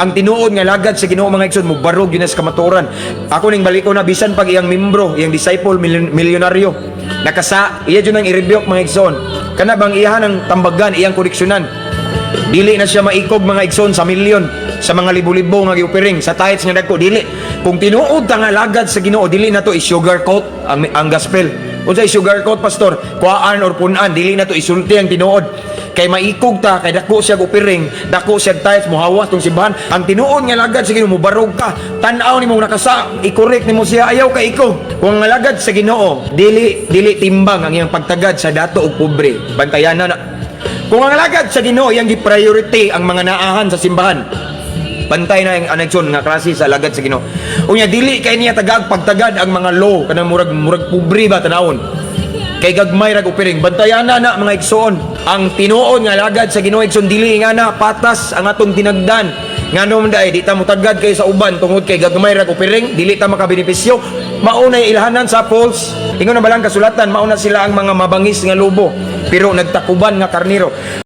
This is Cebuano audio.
Ang tinuod nga lagad sa Ginoo, mga igsoon, mubarog gyud na sa kamatuoran. Ako ning baliko na bisan pag iyang membro, iyang disciple milyonaryo. Nakasa, iya jud nang i-rebuke, mga igsoon. Kana bang iyahan ang tambagan, iyang koreksyonan. Dili na siya maikog, mga igsoon, sa milyon, sa mga libo-libo nga giupiring sa tithes nga dagko, dili. Kung tinuod ta nga lagad sa Ginoo, dili na to i-sugarcoat ang gospel. Unsay sugarcoat, pastor? Kuhaan or punan, dili na to isulti ang tinuod. Kay maikog ta, kay dako siya upiring, dako siya tithes, muhawas tong simbahan. Ang tinuod nga lagad sa Ginoo, mubarog ka. Tan-aw nimo nakasa, i-correct nimo siya, ayaw ka ikog. Kung ang lagad sa Ginoo, dili dili timbang ang iyang pagtagad sa dato ug pobre. Bantayan na na. Kung ang alagad sa Ginoo iyang gi-priority ang mga naahan sa simbahan. Bantay na ang aneksyon nga klase sa alagad sa Ginoo. Unya dili kay niya tagag pagtagad ang mga law kanang murag murag pobre ba tanawon. Kay gagmay rag upiring. Bantayan na na, mga igsoon. Ang tinuod nga alagad sa Ginoo, igsoon, dili nga na patas ang atong tinagdan. Ngano man diay di ta motagad kay sa uban tungod kay gagmay rag upiring, dili ta makabenepisyo. Maunay ilhanan sa false. Ingon na balang kasulatan, mauna sila ang mga mabangis nga lobo, pero nagtakuban nga karniro.